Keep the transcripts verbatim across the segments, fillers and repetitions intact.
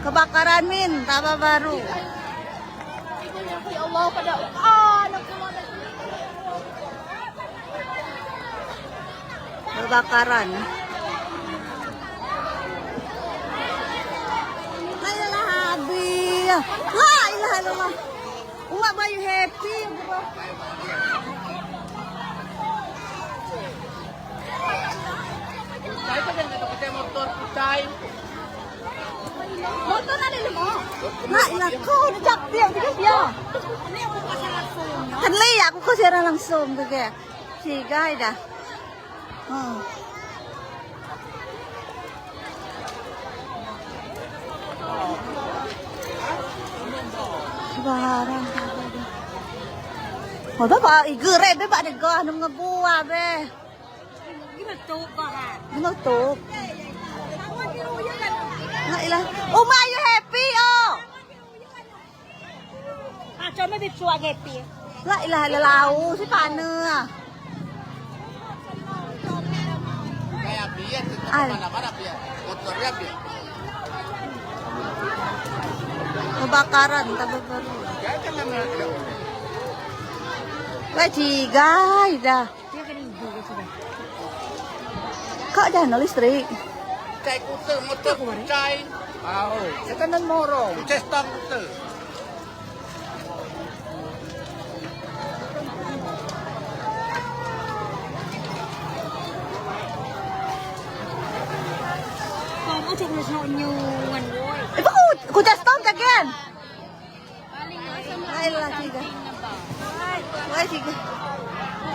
Kebakaran, Min, tambah baru. Ya Allah, pada, ah, nak keluar. Kebakaran. La ilaha habis. La ilaha illallah. Uwak bayu happy. Putai tu kan kata kita motor putai. Motor ada lima. Nak nak kau dah jak dia juga dia. Kan le aku kau siaran langsung tu ke. Sigai dah. Hmm. Barang apa dia? Oh, bapak igu rek be bak degah nemu ngebuah be. Gimana tu kau ha? Gimana tu? La ilah. Uma, you happy oh. Ah, cuma dia cuak happy. La ilaha illallah, si pane. Ai. Kebakaran, tambah baru. Wah, cigai dah. Kak, jangan listrik. Cai kute, motor cai. Au. Setan dan moro, cestan kute. Kamu cek nyuan, woi. Itu ku, ku cestan jagen. Ayolah, tiga. Wah, tiga.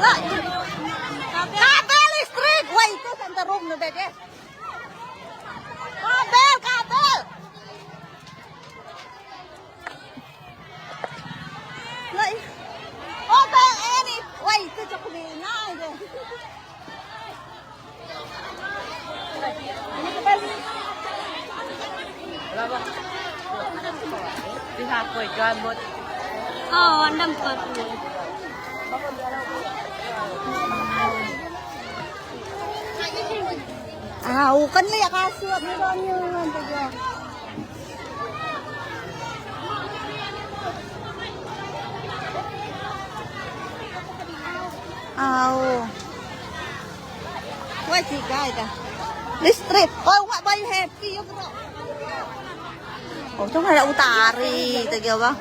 Lah, kabel listrik. Wah, itu kan terung ni, Beb, eh. Kabel, kabel. Lah, i-, kabel ini. Wah, itu cukup ini aja. Oh, anda empat puluh. Ah, bukan lihat kasut ni, Bang, ni, Bang, tu dia. Au. Wah, tiga dah. Listrik. Oh, wak bayu happy ya, bro. Oh, tu ada utari, tu dia, Bang.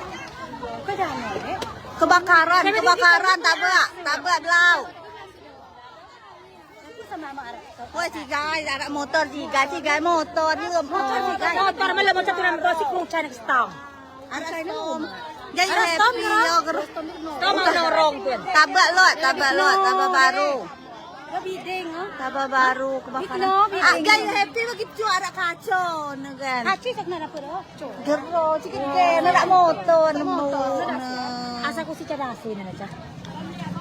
Kebakaran, kebakaran, tabrak, tabrak belau. Woi, cigai, arak motor cigai, cigai motor ni, motor cigai. Motor malah motor tu dalam gosip kucai nak stom. Arak stom. Jadi happy yo, ger-, stom dorong tu. Tabak lot, tabak lot, tabak baru. Yo biding, ha? Tabak baru kebakaran. Ah, gai happy bagi cuak arak kaco, ni kan. Kaco tak nak apa dah. Gero sikit ke, nak motor nemu. Asal ku si cara asli ni macam.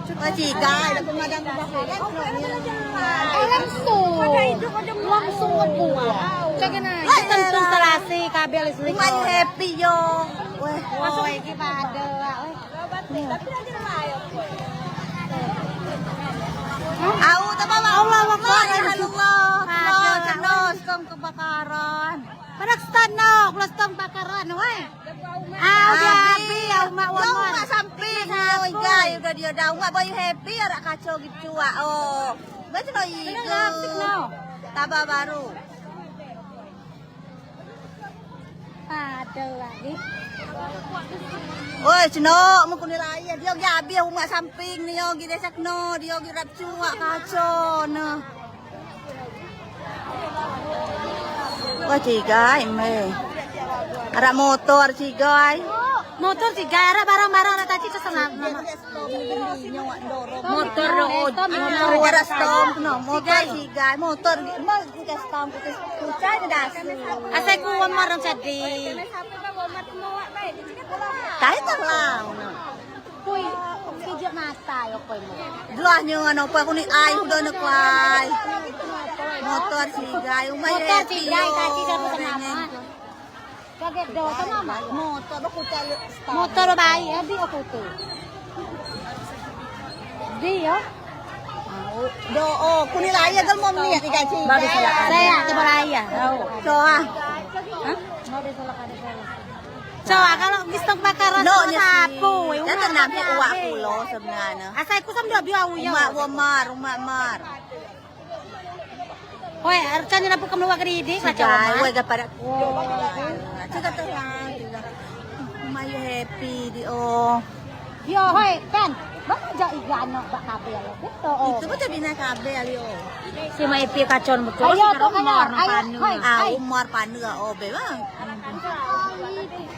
Cuba ciga, ada pemadam kebakaran. Eh, langsung. Langsung ngebuang. Cak kena. Tentu instalasi kabel listrik. Wah, happy yo. Wah, iki pada, wah. Au, tambah Allah, Allah, Allah. Terus, terus, kebakaran. Pada stand no, plus tong bakaran, weh. Ah, udah habis, ya, umak. Yo, umak samping, yo, igai, udah dia dah. Umak bayu happy, arak kaco gitu, wak. Oh. Baca no, iga. Tambah baru. Aduh, lagi. Oi, cenok, mukuni raya. Dia gi habis umak samping ni, yo, gi desak no, dia gi rap cuak kaco, no. Wah, cigai, meh. Arak motor, cigai. Motor, cigai, arak barang-barang, arak taci, terserah. Motor, oh, arak stom, no. Motor, cigai. Motor, meh, cigai stom, kucai, kucai, dasu. Asai ku, marang cadi. Tai terlau, no. Kui, kejut mata yo kui mo. Jelas nyo ngano apa aku ni ai udah ne kuai. Motor cigai, umai. Motor cigai, tadi aku sama. Kaget do sama mama. Motor aku cari. Motor baik ya di aku tu. Di ya. Do, oh, kuni lah ya gel mom ni ya tiga cigai. Baru saya. Saya coba lah ya. Tahu. Doa. Hah? Coba kalau bistok bakaran no, sama sapu, ya, umak tenang, umak uwak pulo sebenarnya. Asal aku sama dia biar uya. Umak Womar, umak Mar. Hoi, arcane lampu kemeluak ke didik, kacau. Sudah, woi, gak pada. Cakap terang. Umak you happy di, oh. Yo, hoi, kan. Bang aja iga anak bak kabel. Betul. Itu betul bina kabel, yo. Si Mak Epi kacau betul. Ayo, si Umar, ayo, ayo, panu. Hoi, ah, hoi. Umar panu, oh, be, bang.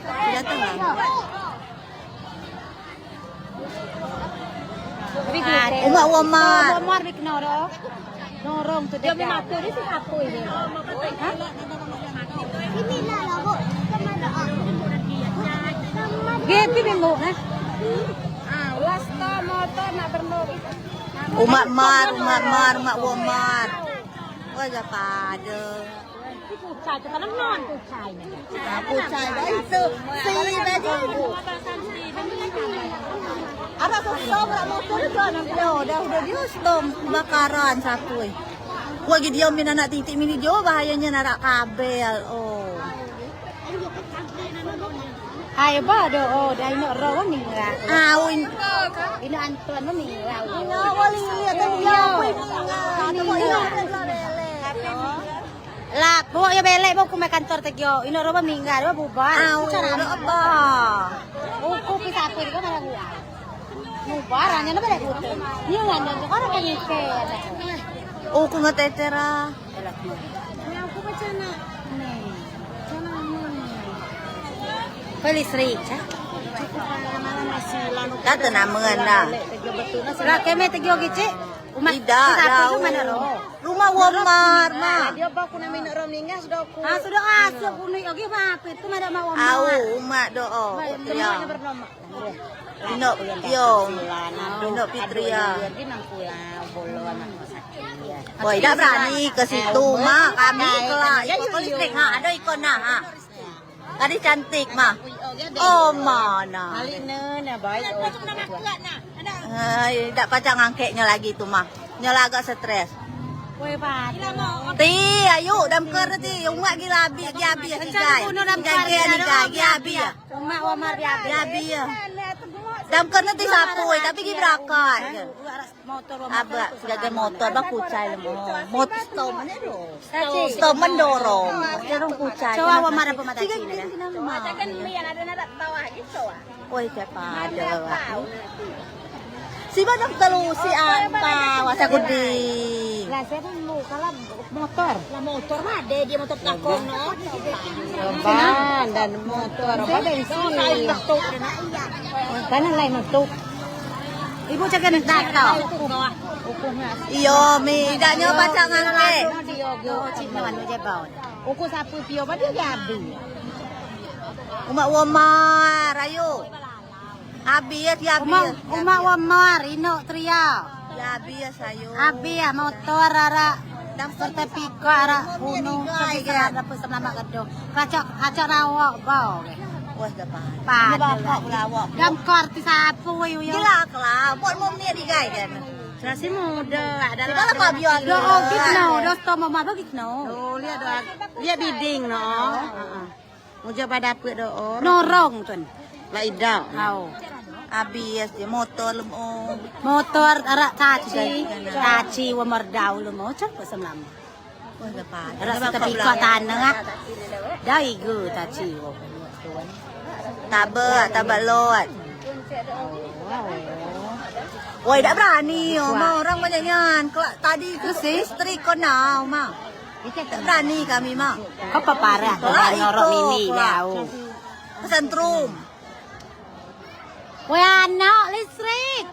Sudah tenang. Umak Womar. Womar bikno do. Norong tu dia. Dia mematur dia si apa ini? Hah? Inilah lah, Bu. Dia pi bengok nah. Ah, was to motor nak berno. Umak Mar, umak Mar, umak Womar. Wah, gak pada. Pucai tu kan non pucai. Ah, pucai dah itu. Si baju. Ada sesam nak motor tu anak dia. Dah, udah dia stom kebakaran satu. Wah, dia min anak titik mini jo bahayanya narak kabel. Oh. Hai, ba do, oh, dah inok ro kan ninggal. Ah, oh, in- Inok Anton kan ninggal. Inok wali lihat dia. Lah, bawa ya belek, bawa ke kantor tegio. Inok ro ba meninggal, ba bubar. Ah, udah apa? Uku pi sapu juga malah bubar. Bubar, hanya nak belek kute. Dia nganjang tu kan orang pengen. Uku ngeteter ah. Kau listrik, cak? Kata nama anda. Lah, keme tegio kecik. Umat. Tidak, kita jauh. Mana roh? Rumah Womar, Ma. Dia baku nak minum rom ninggal sudah aku. Ah, sudah asup kunik lagi apa itu, mana mak Womar. Au, umat doa. Baik, ya. Semuanya berdoa. Indok Pio, Indok Fitria. Oi, dak berani ke situ, Mak. Kami kelak iko listrik, ha, ada iko nah, ha. Tadi cantik, Mak. Oh, mana? Hai, dak pacak ngangkeknya lagi tu, Mak. Nya lah agak stres. Ti, ayo, damkar ti. Umak gila abis, gila abis, gila. Gila abis. Umak Womar biar. Ya, biar. Dam kena ti sapu, eh, tapi gi berakat. Motor Womar. Abak, jaga motor, bak kucai lemo. Mot-, stom mendorong. Dorong kucai. Coba Womar apa mata cina, kan? Oi, siapa ada. Si badang telu, si apa? Wasa kudi. Lah, saya dulu, kalau Motor. Lah motor mah ade dia motor takon no. Ban dan motor apa bensin. Kanan lain motor. Ibu cakap nak tahu. Iyo, mi, dak nyo pacak ngangkek. Uku sapu pio pada jadi. Umak Womar, ayo. Abis, ya, abis. Umak Womar, inok Tria. Ya, abis, ayo. Abis, ya, motor, arak. Sertifikat, arak, bunuh, sertifikat, dapat selamat gaduh. Kacak, kacak rawak, bau. Wah, dah paham. Pada bapak pula awak. Dam kau artis apa, weh, yo? Gila, kelabot mau ni digai kan. Masih muda, ada lah. Kita lah kau biar. Yo, oh, gitu, no. Dos tomo mah, gitu, no. Oh, lihat doang. Lihat biding, no. Heeh. Muja pada apa doa? Norong tun. Lah idak. Au. Abis je motor lemo. Motor arak caci. Caci wa merdau lemo. Cak pasam lama. Wah, lepas. Arak setepi kau tanah. Dah igu caci. Tabe, tabe lot. Woi, dak berani, oma orang banyak nyan. Kelak tadi tu istri kena, oma. Dak berani kami, mak. Kau peparah tu, kelak norok iko, mini kelak. Bau. Pesantrum. Weh, anak listrik.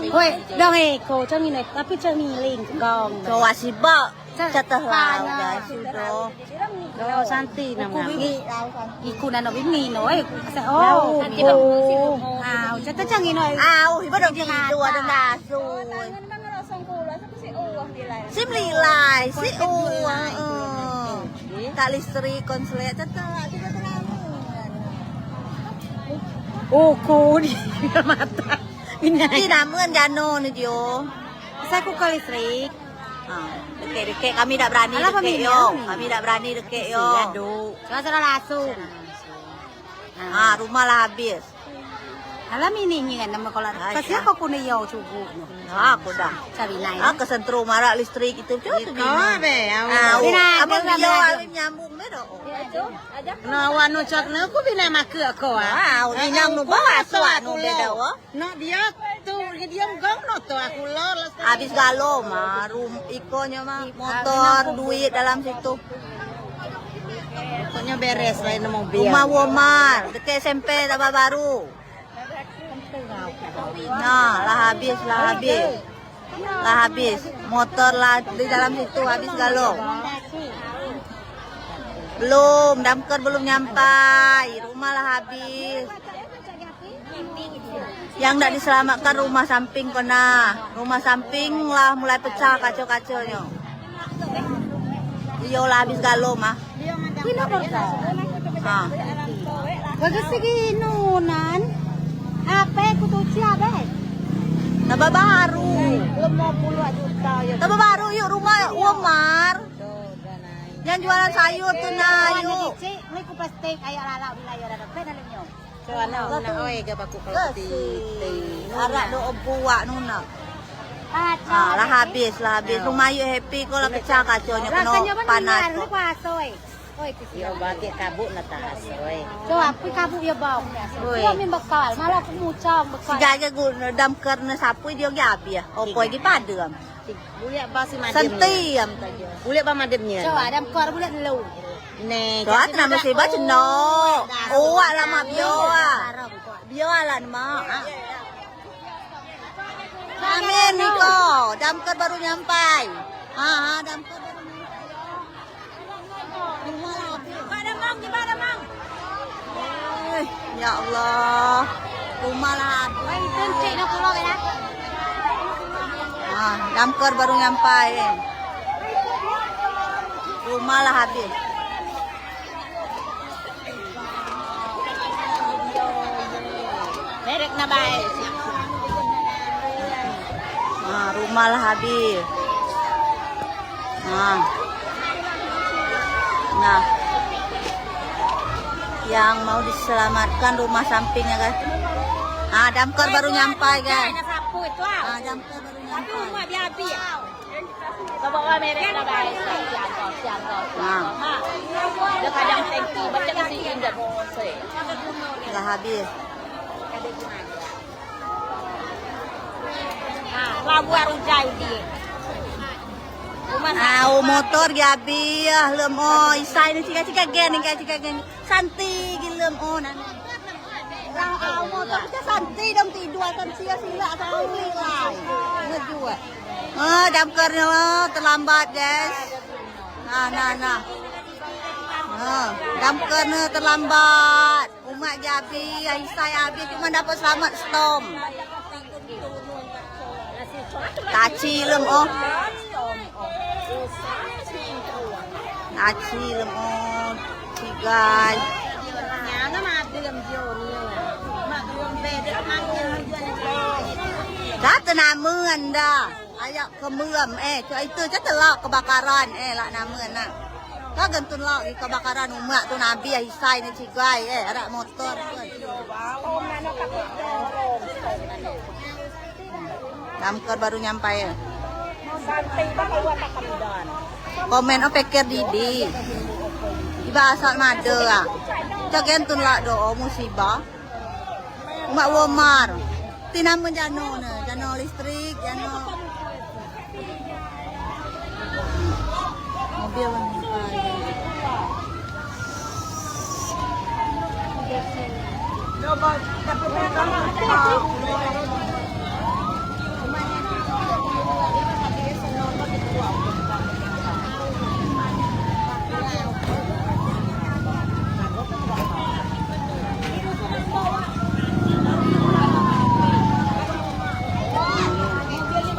Weh, dong eko, cang ini, tapi cang miling, gong. Coba sibak. Ceteh lah, udah, sudah. Oh, Santi nama. Iku nano bini no, eh. Oh, oh. Ah, ceteh cang ini. Au, ibu dong gitu, ada nasu. Si melilai, si uang. Tak listrik, konslet, tetap kita tenang. Uku di mata. Ini namun jano ni dio. Saya ku ke listrik. Dekek-dekek kami dak berani dekek yo. Kami dak berani dekek yo. Cuma sudah langsung. Ah, rumah lah habis. Alah, mini nyen nama kolar. Kasian kok kune yo cukup. Ah, aku dah. Cari nai. Ah, kesentrum marak listrik itu. Cukup. Kau be, awak. Ah, kami yo awak nyambung be dak. Nah, awak nucak ne aku bina make aku ah. Ah, inang nu bawa aku anu be dak. Nak dia tu, dia enggak no tu aku lo. Habis galo mah, rum, ikonyo mah, motor, duit dalam situ. Pokoknya beres lain mobil. Rumah Womar, dekat S M P Tabah Baru. Nah, lah habis, lah habis. Lah habis. Motor lah di dalam situ habis galo. Belum, damkar belum nyampai. Rumah lah habis. Yang dak diselamatkan rumah samping pernah. Rumah samping lah mulai pecah kaca-kacanyo. Iyo lah habis galo mah. Ha. Bagus segi nunan. Ape ku tuci abe? Tambah baru. Lima puluh juta ya. Tambah baru yuk rumah Umar. Yang jualan sayur tu nah yuk. Cik, ni ku plastik ayo lalak bila yo dah dapet dalamnyo. Coba nak, nak, oi, gak baku kalau peti. Arak do buak nuna. Ah, lah habis, lah habis. Rumah yuk happy kau lah pecah kaconyo kena panas. Ni puasa, oi. Oi, yo bagi kabuk nak tas, oi. Coba aku kabuk yo bau. Oi. Kau min bekal, malah aku mucam bekal. Siga aja guna damkar ne sapu dia gi habis. Opo lagi padam. Buliak basi madem. Senti am tajo. Buliak ba mademnyo. Coba damkar buliak dulu. Nih, coba tenang musibah cenok. Awak lama bio ah. Bio alan mak. Amin niko. Damkar baru nyampai. Ha, ha, damkar baru nyampai. Rumah lah habis. Pak Damang, di Pak Damang. Eh, ya Allah. Rumah lah habis. Wah, itu encik nak pulau kan? Ah, damkar baru nyampai. Rumah lah habis. Merek na bae. Nah, rumah lah habis. Nah. Nah. Yang mau diselamatkan rumah sampingnya, guys. Ah, damkar baru nyampai, guys. Ah, damkar baru nyampai. Coba wa merek lah, guys. Siang kau, siang kau, siang kau. Ha. Dia kadang tengki, baca kasi indah bose. Lah habis. Ha, labu arujai dia. Rumah sakit. Ah, oh, motor dia habis, lemo, isai ni cikai-cikai gen, cikai-cikai gen. Santi gila, oh, nana. Lah, ah, motor kita santi dong tidur, kan sia silak, aku beli lah. Ngejua. Ah, damkar ni, oh, terlambat, guys. Nah, nah, nah. Ah, damkar ni terlambat. Umat je habis, isai habis, cuma dapat selamat stom. Kaci lem, oh. Kaci lem, oh. Cigai. Dah tenama anda. Ayak kemem, eh, cak itu cak telak kebakaran, eh, lak nama nak. Kau gentun lak kebakaran umak tu nabi isai ni cigai, eh, arak motor tu. Damkar baru nyampai, eh. Komen, oh, peker didi. Iba asal mada, ah. Cak gentun lak do, oh, musibah. Umak Womar. Ti nama jano ne, jano listrik, jano mobil.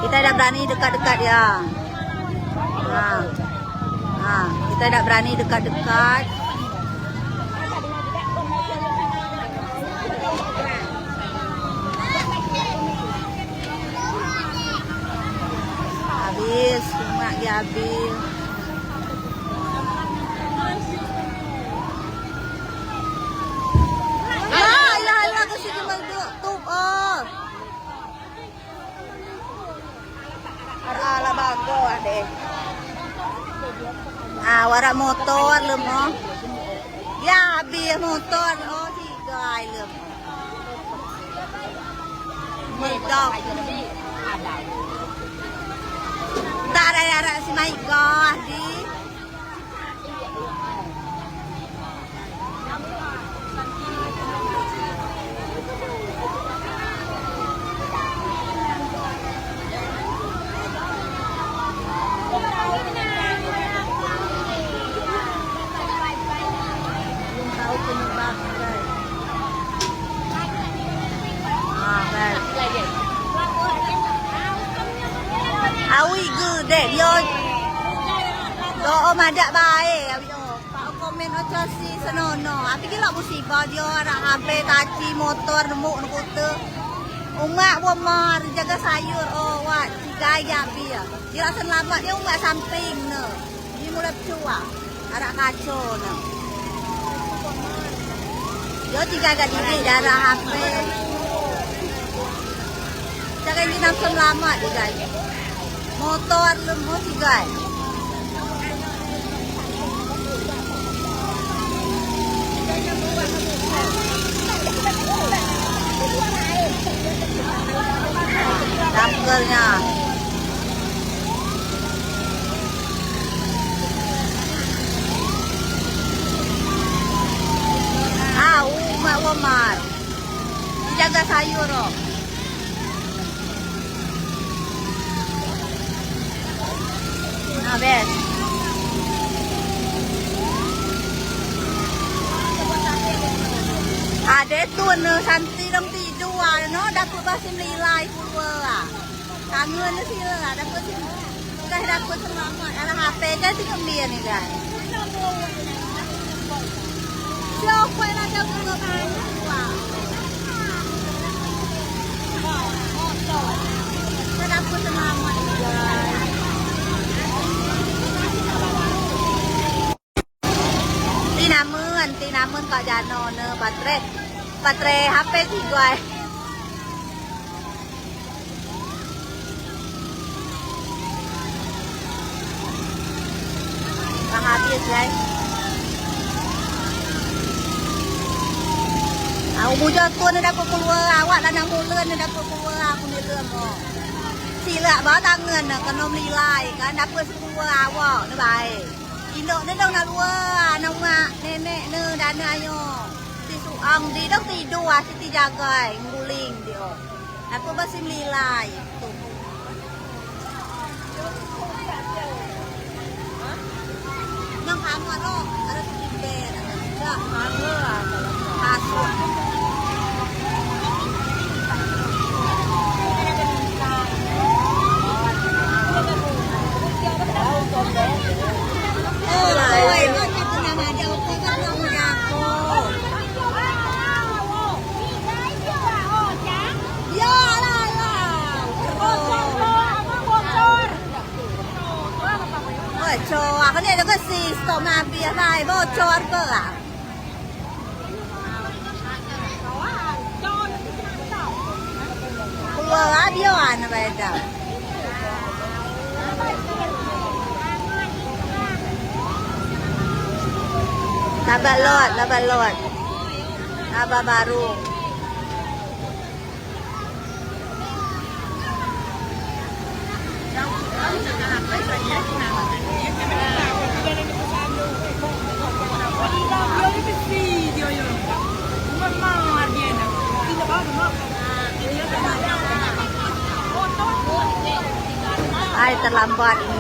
Kita dak berani dekat-dekat dia. Ha. Ha, kita dak berani dekat-dekat. Habis, cuma Diabil. La ilaha illallah, ke sini melduk. Tuh, oh. Ala bago deh. Ah, warak motor lem, oh. Ya, habis motor, oh, tiga lem. Medok. Tak ada arak si Maiga, di. Belum tahu penyebabnya, guys. Ah, guys. Awi gede dia. Doa madak bae, awi doa. Pak komen ojo si senono. Api ki lak musibah dio, arak H P, taci, motor, nemu, nekute. Umak womar, jaga sayur, oh, wak, tiga ya, bi ya. Jelasan lama dio umak samping ne. Ni mula pecua. Arak kaco ne. Dio tiga gak diri, darah H P. Jangan di nafsu lama, guys. Motor lemo tiga. Damkernya. Au, Mak Womar. Dijaga sayur, oh. Nah, bes. Ade tu ne Santi dong tidur, ah, no, dapet basi melilai keluar, ah. Kangen ne sila, dapet sini. Dah dapet selamat. Alah, H P kan si kembir ni, guys. Siapa yang ada bunga banyak, wah. Kita dapet selamat, guys. Ti namen, ti namen Kak Jano ne baterai. Baterai H P tiga, eh. Dah habis, guys. Au, bujang tu ni dapet keluar, awak lanang mulen ni dapet keluar, aku ni tu mo. Silak ba tangan ne kena melilai kan, dapet keluar awak ni bae. Indok ne dong nak luar, anak mak, nenek ne, dana ayo. Si Suang di dong tidur, ah, Siti jagai, nguling dio. Aku masih melilai. Tuh. Nang kamar lo, ada tidur. Dah, kamar lah. Kasur. Bocor, aku ni ada ke sis, tok mabi apa, bocor ke lah. Keluar radio ana beda. Laba lot, laba lot. Laba baru. Ai, terlambat ini